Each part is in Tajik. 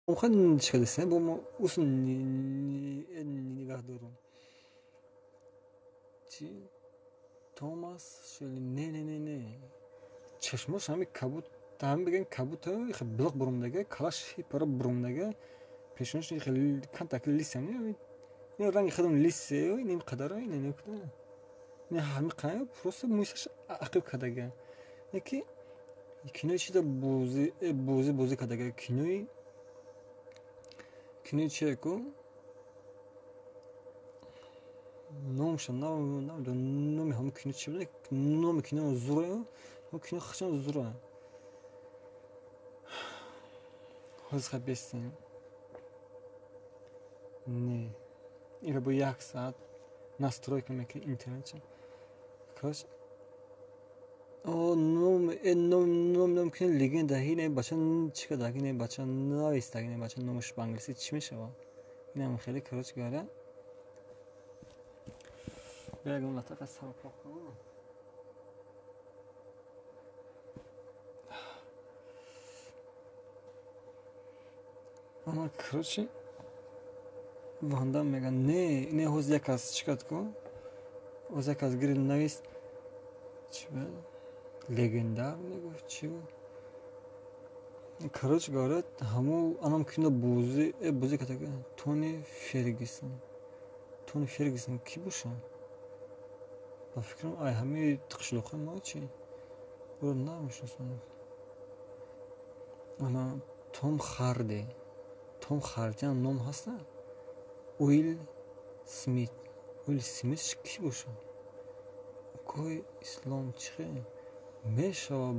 Чӣ кардастем, бо мо ус нигаҳ дорум. Чи Томас Шели, не, не, не, не, чашмош ҳами кабут, ҳами бигем кабута, хеле билиқ бурумдага, калаш ҳипара бурумдага, пешонаш хеле кантак лиса, ин ранги худам лисе, ин қадара, ин не, ҳами қая, просто мӯйсаш ақиб кардага. Яки кинои чида бозӣ кардага, кинои чие ку, номша намедонам, номи ҳамон кино чи буд, номи кино зура, ҳамон кино хачан зура. Ҳозир хай бестем. Не, ира бо як саат настройка мекунӣ интернетча. Короче, о, ном ном ном кино «Легенда». Ҳине бача чӣ карда, ҳине бача нависта, ҳине бача номаш ба англисӣ чӣ мешавад? Инам хеле, короче говоря, ягон латақа сарпо кунам. Ана, короче, Вандам мега, не, не, ҳозир як кас чӣ кард ку, ҳозир як кас гирифт, навист, чӣ буд, легендар мегуфт, чӣ буд. Короче говоря, ҳамун анам кино бозӣ карда, Тони Фергюсон. Тони Фергюсон кӣ боша? Ба фикрам, ай ҳамаи қишлоқҳои мо чӣ, ӯро намешиносам. Ана Том Харди, Том Хардиам ном ҳаста. Уилл Смит, Уилл Смит кӣ боша? Укои Ислом чӣ хел мешава?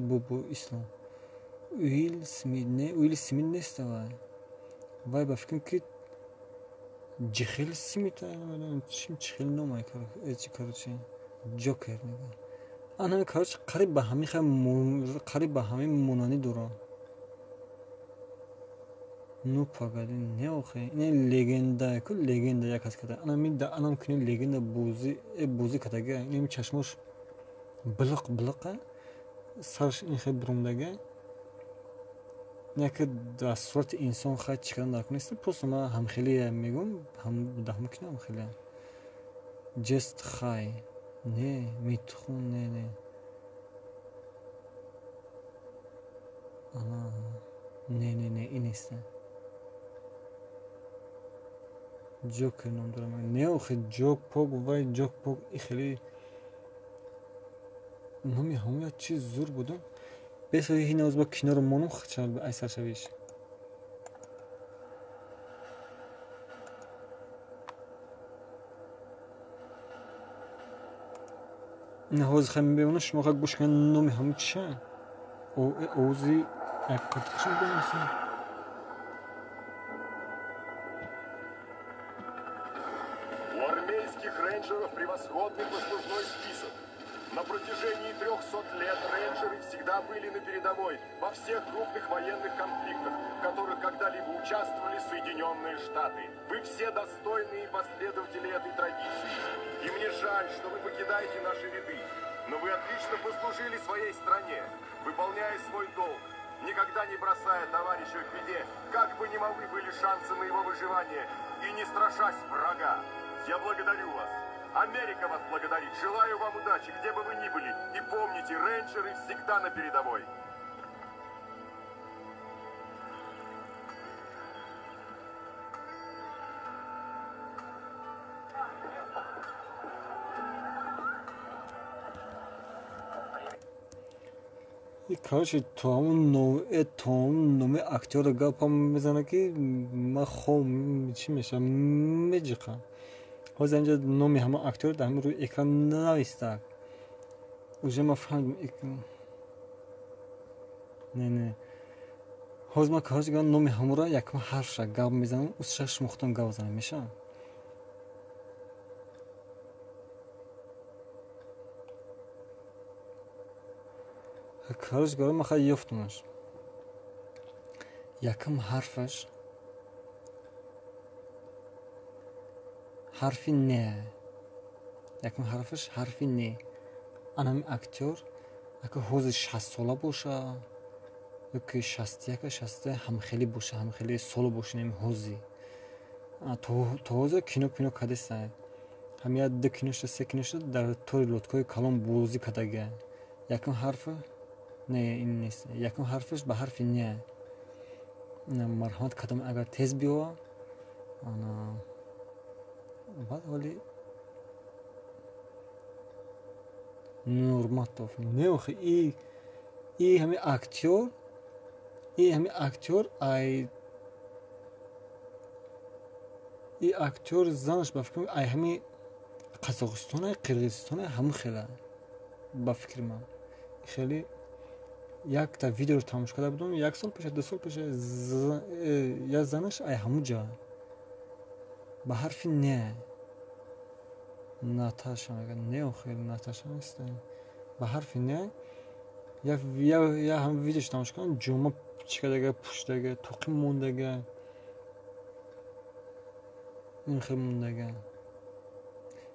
Бобо Ислом, Уилл Смит, не, Уилл Смит неста вай. Вай ба фикрам, ки Ҷихел Смит, намедонам чӣ хел ном, чи, короче, Ҷокер мега. Ана, короче, қариб ба ҳамин хел, қариб ба ҳамин монандӣ дорад. Ну погоди, не, охе, ин «Легенда» ку, «Легенда» як кас карда. Ана ми анам кинои «Легенда» бозӣ кардага, инами чашмош билиқ билиқа, сараш ин хел бурумдага. Яке дар сурати инсон хай чӣ кардан дар нест, просто ман ҳамхелия мегӯм, дар ҳамон кино ҳамхелия. Ҷест хай, не, Митхун, не, не. Ана, не, не, не, ин неста. Ҷокер ном дорам. Не, охе, ҷок пок, вай ҷок пок, и хеле номи ҳамон як чиз зур будум. Бесои ҳин оз бо киноро монум, ай саршавиш. Ҳозир хай мебинам, шумо хай гӯш кунед, номи ҳамон чия? Овози як қартиқшо бидонистам. У армейских рейнджеров превосходный послужной список. На протяжении 300 лет рейнджеры всегда были на передовой во всех крупных военных конфликтах, в которых когда-либо участвовали Соединенные Штаты. Вы все достойные последователи этой традиции. И мне жаль, что вы покидаете наши ряды. Но вы отлично послужили своей стране, выполняя свой долг, никогда не бросая товарища в беде, как бы ни малы были шансы на его выживание, и не страшась врага. Я благодарю вас. Америка вас благодарит. Желаю вам удачи, где бы вы ни были. И помните, рейнджеры всегда на передовой. Короче, то ҳамон номи актёра гапам мезанад, ки ман хом чӣ мешавам, меҷиқам. Ҳозир инҷа номи ҳамон актёр дар ҳамин рӯи экран навистак. Уже ман фаҳмидам. Не, не. Ҳозир ман, короче, номи ҳамонро якум ҳарфша гап мезанам, усша шумо худтон гап занед, мешавад? Короче говоря, ман хай ёфтумаш. Якум ҳарфаш ҳарфи не. Якум ҳарфаш ҳарфи не. Ана ҳамин актёр ака ҳозир 60-сола боша Ёки 61, 63 ҳамхелӣ боша, ҳамхелӣ соло боша, неми ҳозир. То ҳозир кино пино кардеста. Ҳами як ду кино шуда, се кино шуда, дар тори лодкаҳои калон бозӣ кардагия. Якум ҳарф не, ин нест. Якум ҳарфаш ба ҳарфи не. Марҳамат кардам, агар тез биёва. Ана баъд ҳоли Нурматов. Не, охи и ҳами актёр, и ҳами актёр ай и актёр занаш ба фикр ай ҳами Қазоқистон, Қирғизистон ҳамун хела ба фикри ман. Хеле якта видеоро тамошо карда будам, як сол пеша, 2 сол пеша, як занаш ай ҳамун ҷа ба ҳарфи не. Наташа мегӯяд. Не, охир Наташа нест. Ба ҳарфи не. Я ҳам видеош тамошо кардам, ҷома чӣ кардага, пӯшидага, тоқи мондага. Ин хел мондага.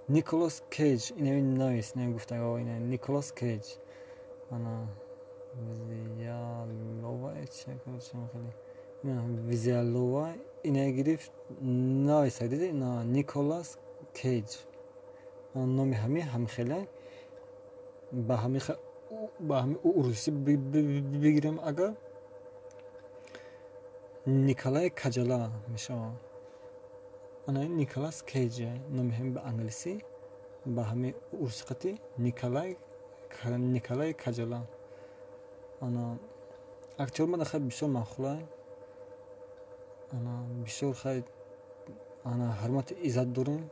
Николас Кейдж, ин навис, не гуфтага, ин Николас Кейдж. Ана Визиалова, чӣ хеле. Визиалова ина гирифт, нависа, диди? На Николас Кейдж. Номи ҳами ҳамхеле ба ҳами урусӣ бигирем агар Николай Каҷала мешавад. Ана Николас Кейдж номи ҳами ба англисӣ ба ҳами урусӣ қати Николай Каҷала. Ана актёр мада хай бисёр маъқула. Ана бисёр хай ана ҳурмати иззат дорем.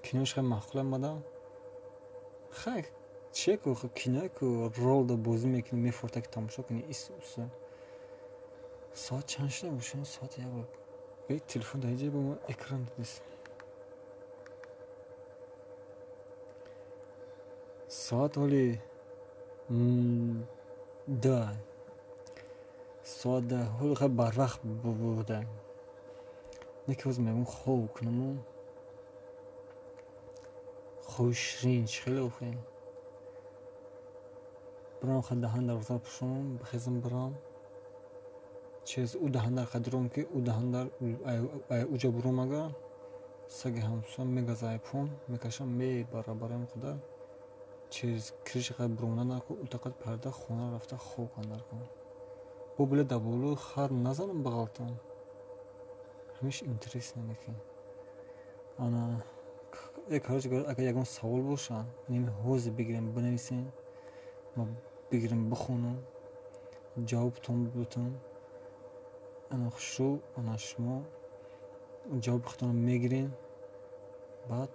Кинош хай маъқула мада. Хай чие ку киное ку ролда бозӣ мекунӣ, мефорта ки тамошо кунӣ ис уса. Соат чанд шуда бошад? Соат як бор. Бе телефон дар инҷа бо мо экран дидист. Соат ҳоли 2. Соат 2. Ҳоли хай барвақт буда. Не ки ҳозир мегӯм хоб кунаму хоби ширин чӣ хеле охе. Бирам хай даҳан дарвоза пӯшонам, бихезам бирам. Чиз ӯ даҳандар қадиром ки ӯ даҳандар уҷа буром агар саги ҳамсоя мегаза айпон мекашам мебара барои худа. Чиз криши хай буромада наку ӯ тақат парда хона рафта хоб кандар кун. Бо биле дар болои хар назанам бағалтам. Ҳамеш интересно неки. Ана короче говоря, агар ягон савол боша, неми ҳозир бигирем бинависем, ма бигирем бихонам, ҷавобтон бутам. Ана хушрӯ, ана шумо ҷавоби худтонро мегирем. Баъд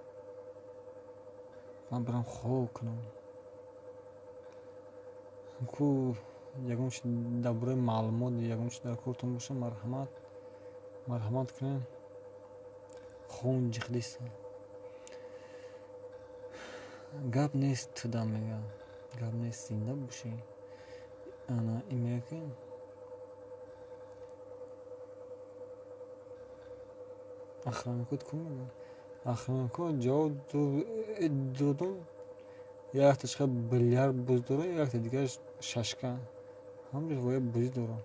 ман бирам хоб кунам. Ку ягон чи дар бораи маълумот, ягон чи дар кортон боша, марҳамат, марҳамат кунем. Хом ҷихдист. Гап нест туда мега. Гап нест, зинда бошӣ. Ана ин мега ки охранникот ку мега? Охранникот ҷавоб додум. Якташ хай билярд боз дора, якта дигараш шашка. Ҳамҷош воя бозӣ дора.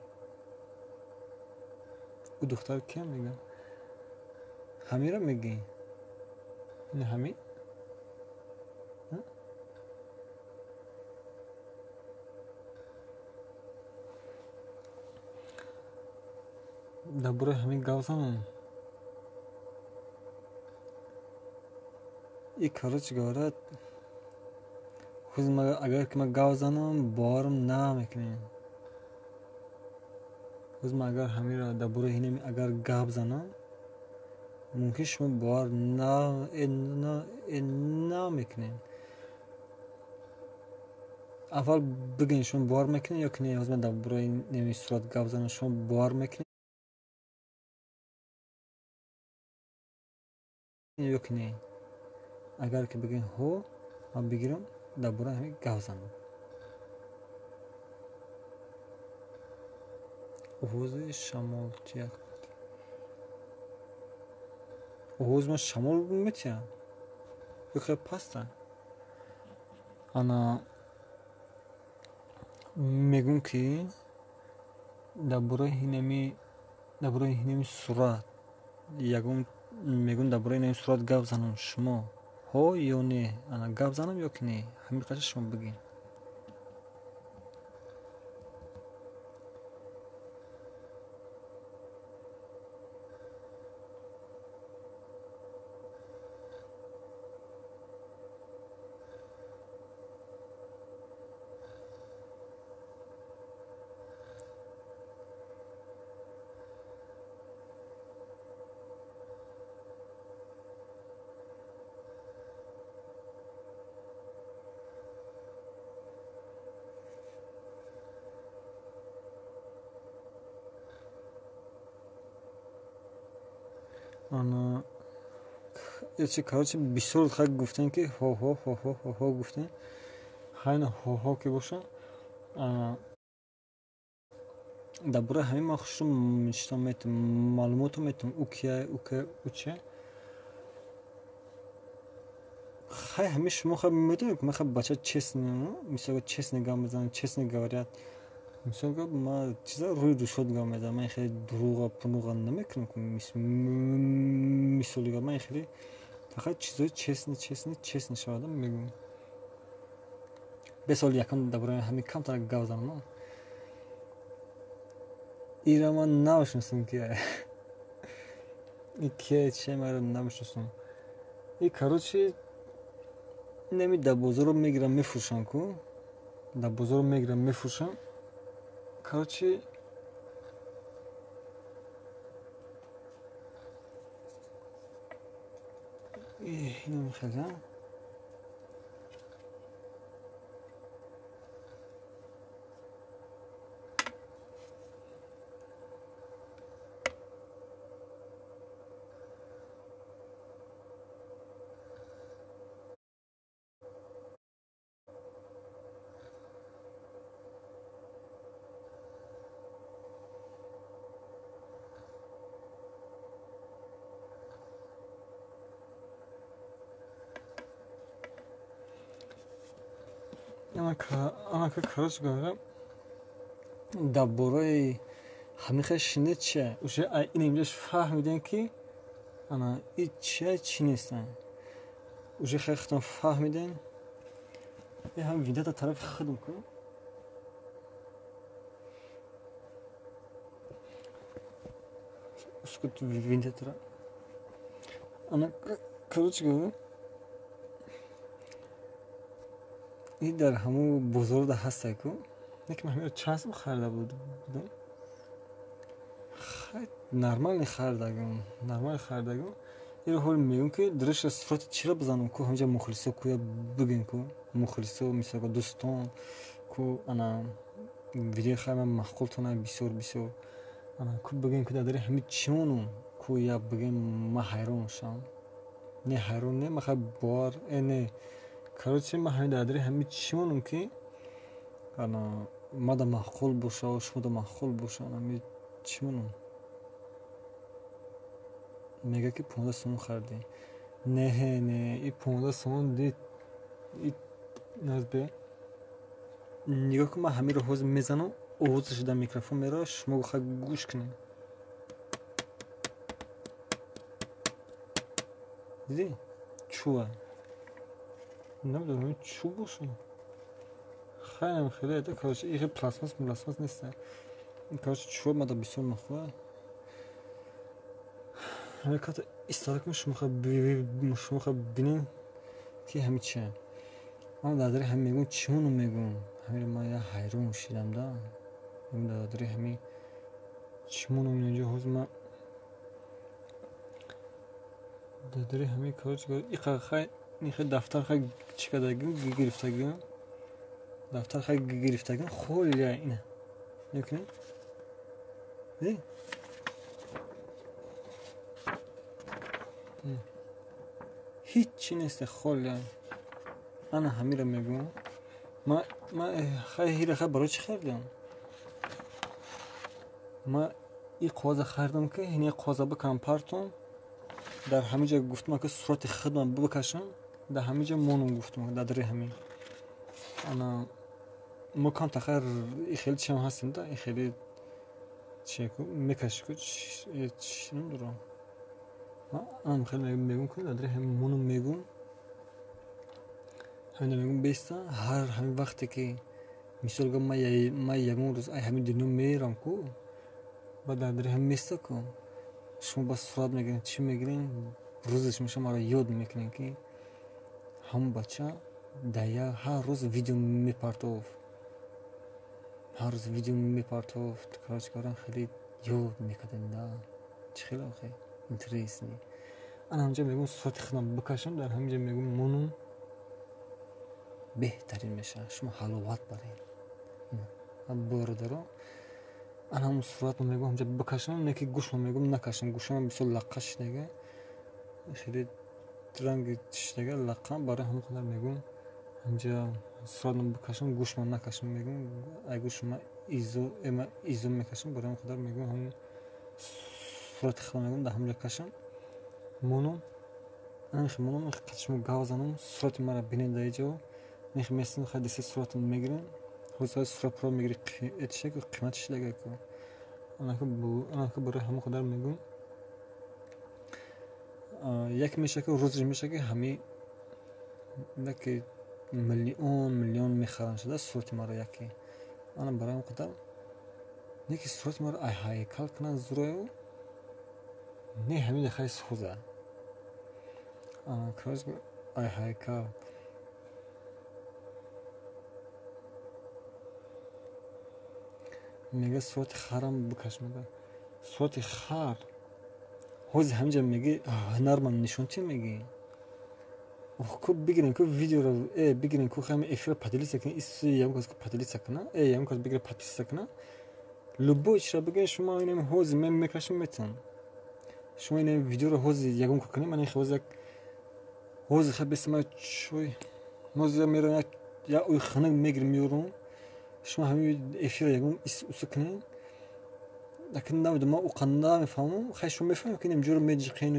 Ӯ духтар кия мега? Ҳамира мегӣ? Ин ҳами? Дар бораи ҳамин гап занам. И короче говоря, агар ки ман гап занам, боварам намекунем. Ҳозир ман агар ҳаминро дар бораи ҳинами агар гап занам, мумкин шумо бовар намекунем. Аввал бигӯед шумо бовар мекунед ё ки не? Ҳозир ман дар бораи неми сурат гап занам, шумо бовар мекунед ё ки не? Агар ки бигӯед ҳо, ман бигирам дар бораи ҳамин гап занам. Овози шамол чия? Овози ман шамол метиҳад? Ё хеле паста? Ана Мегӯм, ки дар бораи ҳинами сурат ягон мегӯм, дар бораи ҳинами сурат гап занам, шумо ҳо ё не? Ана гап занам ё ки не? Ҳамин қадар шумо бигӯед. Короче, бисёр хай гуфтем, ки ҳо-ҳо, ҳо-ҳо, ҳо-ҳо гуфтем. Хайна ҳо-ҳо ки боша. Дар бораи ҳамин ман хушрӯ чита метам, маълумото метам, ӯ кия, ӯ кия, ӯ чия. Хай ҳамин шумо хай медонед, ман хай бача честный, мисол честный гап мезанам, честный говорят. Мисол гап ман чиза рӯи рӯшод гап мезанам, ман хеле дурӯға пунуға намекунам, мисоли гап ман хеле фақат чизои честный, честный, честный шавада мегӯям. Бесол якам дар бораи ҳамин камтар гап занам. Ира ман намешиносам, ки и кия, чия, маро намешиносам. И короче, инами дар бозоро мегирам, мефурӯшам ку. Дар бозоро мегирам, мефурӯшам. Короче, инам хеле. Анака, короче говоря, дар бораи ҳамин хел шинед чия? Уже ин инҷош фаҳмидем, ки ана и чия, чӣ нестан. Уже хеле худтон фаҳмидем. И ҳам видата тарафи худам ку. Ускут винтатра. Ана, короче говоря, и дар ҳамун бозорда ҳастай ку. Не ки ман ҳаминро чанд сом харида будам? Хай нормально харидагам, нормально харидагам. Иро ҳол мегӯм, ки дуруст сурати чиро бизанам ку, ҳаминҷа мухлисо ку я бигӯем ку, мухлисо, мисол дӯстон ку, ана видеои хай ман маъқултона бисёр бисёр. Ана ку бигӯем, ку дар дари ҳамин чӣ монум ку, я бигӯем, ман ҳайрон шавам. Не, ҳайрон не, ман хай бовар не. Короче, ман ҳамин дар дари ҳамин чӣ монум, ки ана мада маъқул боша, шумода маъқул боша, ана чӣ монум? Мега, ки 15 сомон харидӣ. Не, не, и 15 сомон ди и назбе. Нигоҳ кун, ман ҳаминро ҳозир мезанам, овозаш дар микрофон меравад, шумо хай гӯш кунед. Дидӣ? Чӯа. Намедонам чӯ боша. Хайнам хеле, это короче, ихе пластмасс, пластмасс нест. Короче, чӯа мада бисёр махӯра. Ҳамин ката истода кун, шумо хай бинед, ки ҳамин чия. Ман дар дари ҳамин мегӯм, чӣ монум мегӯм. Ҳаминро ман я ҳайрон шидам да. Мегӯм дар дари ҳамин чӣ монум инҷо ҳозир ман дар дари ҳамин, короче, иқа хай ихе дафтар хай чӣ кардагим, гирифтагим. Дафтар хай гирифтагим, холия ина. Мекунед? Дидӣ? Ҳиччи нест, холия. Ана ҳаминро мегӯм. Ман хай ҳира хай барои чӣ харидам? Ман и қоғаза харидам, ки ин қоғаза бикунам партом. Дар ҳамин ҷо гуфтам, ки сурати худам бикашам, дар ҳамин ҷо монум гуфтам, дар дари ҳамин. Ана Мо камтар хайр хеле чиам ҳастем да, хеле чику мекашику чи намедонам. Ман хеле мегӯм ку дар ҳамин мунум мегӯм. Ҳамина мегӯм беста ҳар ҳамин вақте ки мисол гап ман ягон рӯз ай ҳамин дунё мерам ку, баъд дар дари ҳамин места ку, шумо ба сурат мегирем, чӣ мегирем, рӯзаш меша маро ёд мекунем ки ҳамон бача дар ҳар рӯз видео мепартофт. Ҳар рӯз видео мепартофт. Короче говоря, хеле ёд мекардем да. Чӣ хеле охе интересный. Ана ҳамҷа мегӯм сурати худам бикашам, дар ҳаминҷа мегӯм монум беҳтарин мешавад. Шумо ҳаловат баред. Бародаро, ана ҳамон суратро мегӯм ҳамҷа бикашам, не ки гӯшма мегӯм накашам. Гӯшам бисёр лаққа шидага, хеле ранги шидага лаққа, барои ҳамон қадар мегӯм ҳамҷа суратро бикашам, гӯшма накашам мегӯм. Ай гӯшма изо мекашам, барои ҳамон қадар мегӯм ҳамон сурати худам мегӯм дар ҳамҷа кашам. Монум, анахи монум, қад шумо гав занам, сурати маро бинед дар иҷо, нехи месинам, хай деса суратам мегирем. Ҳозир сурат пура мегири, чиша ку қимат шидага ку. Анака барои ҳамон қадар мегӯм. Як меша ки рӯзаш меша ки ҳами яке миллион миллион мехаранд шуда сурати маро яке. Ана барои ҳамон қадар не ки сурати маро ай ҳайкал кунанд зураю, не ҳамин хай сӯза. Короче, ай ҳайкал. Мега сурати харам бикаш, мега сурати хар. Ҳозир ҳаминҷа меги ҳунарман нишон чи меги? Ох, ку бигирем ку видеоро, бигирем ку ҳами эфирро поделиться кунем, ис ягон кас ку поделиться куна, ягон кас бигира подписаться куна. Любой чиро бигирем, шумо инам ҳозир мен мекашам метавон. Шумо инам видеоро ҳозир ягон ку кунем, ман ҳозир як ҳозир хай беста ман чой ҳозир мерам як ой ханак мегирем меёрам. Шумо ҳамин эфирро ягон ис уса кунем. Лакин намедонам, ман уқа намефаҳмам. Хай шумо мефаҳмем ки инам ҷоро меҷиқен,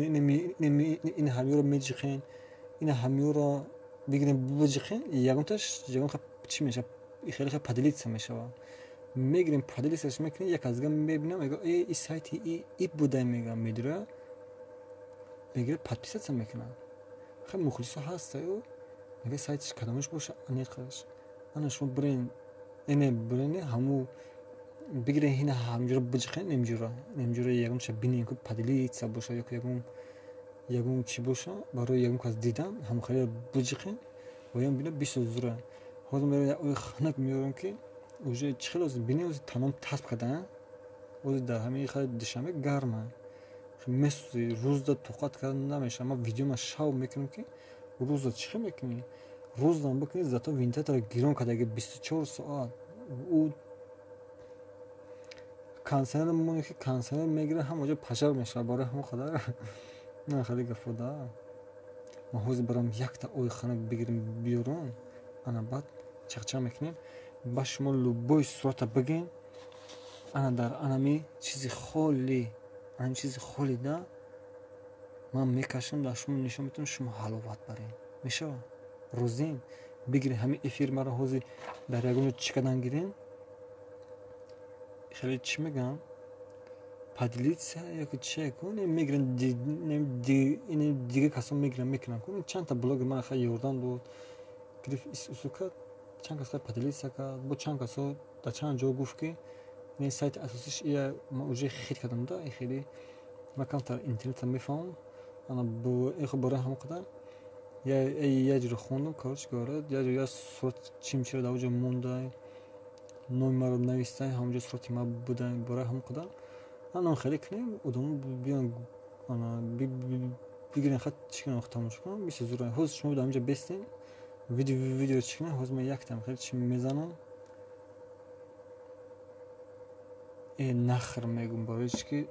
ин ҳамёро меҷиқен, ин ҳамёро бигирем биҷиқен, ягонташ ягон ха чӣ мешавад? Хеле ха поделиться мешавад. Мегирем поделиться мекунем, як аз дигар мебинам, мега и сайти и буда мега медура, мегира подписаться мекунад. Хай мухлисо ҳаста ю, мега сайтиш кадомаш боша аниқаш. Ана шумо бирен, эне бирене ҳаму бигирен ҳина ҳамҷоро биҷиқен, немҷора, немҷора ягон ча бинен ку поделиться боша ё ягон чӣ боша, барои ягон кас дидан, ҳамон хеле биҷиқен ва ям бина бисёр зура. Ҳозир мерам як ой ханак меёрам ки уже чӣ хеле ҳозир бинем, ҳозир тамом тасб кардан, ҳозир дар ҳамин хеле Душанбе гарма. Месӯзи, рӯзда тоқат кардан намешавад. Ман видеома шав мекунам ки рӯзда чӣ хел мекунӣ? Рӯздам бикунӣ, зато вентилятора гирон карда 24 соат. Ӯ кондиционер моне ки кондиционер мегирад, ҳама ҷо пожар мешавад. Барои ҳамон қадар на хеле гафо да. Ман ҳозир барам якта ой ханак бигирем биёрам, ана баъд чақчақ мекунем. Ба шумо любой сурата бигем, ана дар анами чизи холи, анами чизи холи да ман мекашам, дар шумо нишон метавонам, шумо ҳаловат барем. Мешавад? Розием? Бигирем ҳамин эфир маро ҳозир дар ягон ҷо чӣ кардан гирем? Хеле чӣ мегӯям? Поделиться ё ки чӣ ку? Не мегирем, не дигар касон мегирам мекунам ку. Чандта блогер ман хай ёрдам дод, гирифт ис усу кард, чанд кас хай поделиться кард, бо чанд касо дар чанд ҷо гуфт ки не сайти асосиш ия ман уже хит кардам да, хеле ман камтар интернетам мефаҳмам. Ана ихо барои ҳамон қадар я ҷоро хондам, короче говоря, я ҷо я сурат чимчиро дар оҷо монда, номи маро навистай, ҳамонҷо сурати ман буда, барои ҳамон қадар ана хеле кунем, одамо биён, ана бигирен хат чӣ кунам, тамошо кунам, бисёр зура. Ҳозир шумо дар ҳаминҷо бестем, видео чӣ кунем, ҳозир ман яктам хеле чӣ мезанам. Нахр мегӯм, барои чӣ ки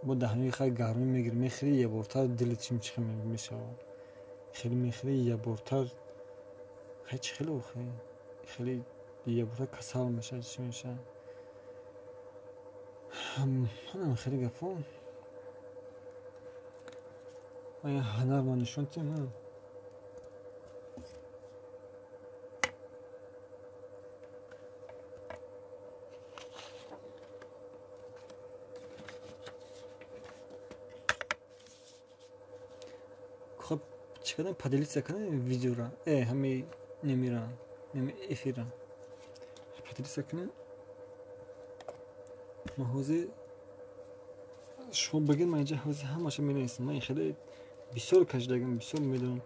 бо дар ҳамин хай гармӣ мегирӣ, мехӯрӣ, ябортар дилат чим чӣ мешавад. Хеле мехӯрӣ, ябортар хай чӣ хеле охе, хеле ябортар касал мешавад, чӣ мешавад. Ҳамин хеле гапҳо. Ая ҳунар ман нишон тиҳам. Чӣ кардем? Поделиться кардем видеора. Ҳами немира, неми эфира. Поделиться кунем. Ман ҳозир шумо бигӯед, ман инҷа ҳозир ҳамаша менависам. Ман хеле бисёр кашидагам, бисёр медонам.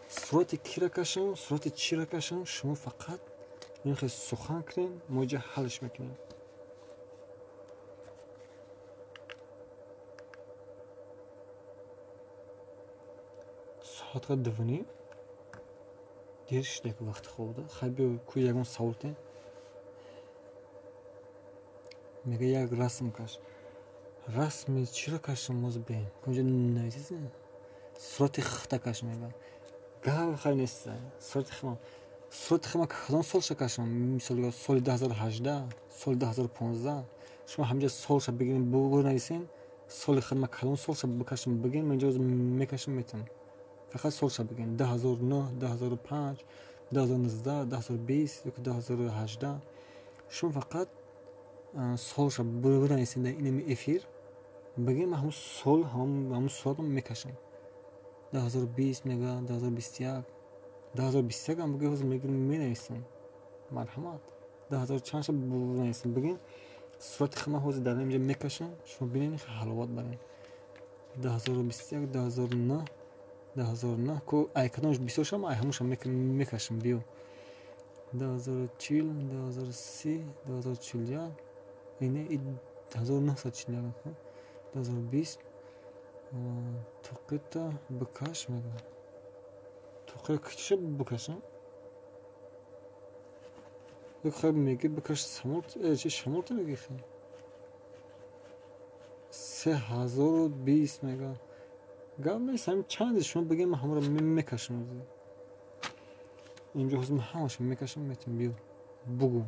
Сурати кира кашам, сурати чира кашам, шумо фақат ин хел сухан кунем, мо инҷа ҳалш мекунем. Соатқа 2:30 дер шуда вақти хобда. Хай биё ку ягон савол тем. Мега як расм каш. Расми чиро кашам моз бем? Кунҷа нависиз? Сурати хта каш мега. Гав хай нест. Сурати хма. Сурати хма кадом солша кашам? Мисол соли 2018, соли 2015. Шумо ҳамҷа солша бигирем, бунависен. Соли хидма кадом солша бикашам бигирем, ман инҷа мекашам метам. Фақат солша бигирем. 2009, 2005, 2019, 2020 ё 2018. Шумо фақат солша бунависен дар инами эфир. Бигирем ҳамун сол, ҳамун суратро мекашам. 2020 мега, 2021. 2021 ҳам бигир ҳозир мегирем менависам. Марҳамат. 2000 чанд ша бунависем бигин. Сурати хама ҳозир дар инҷа мекашам. Шумо бинед ҳаловат барем. 2021, 2009, 2009 ку ай кадомаш бисёр шам, ай ҳамуша мекашам биё. 2040, 2030, 2041, ине 1941, 2020. Тоқита бикаш мега. Тоқи кичиша бикашам. Як хай меги бикаш самурт, чи шамурт меги хай. 3020 мега. Гап нест, ҳамин чанд шумо бигем ман ҳамаро мекашам. Инҷо ҳозир ман ҳамаша мекашам, метам биё. Бугу.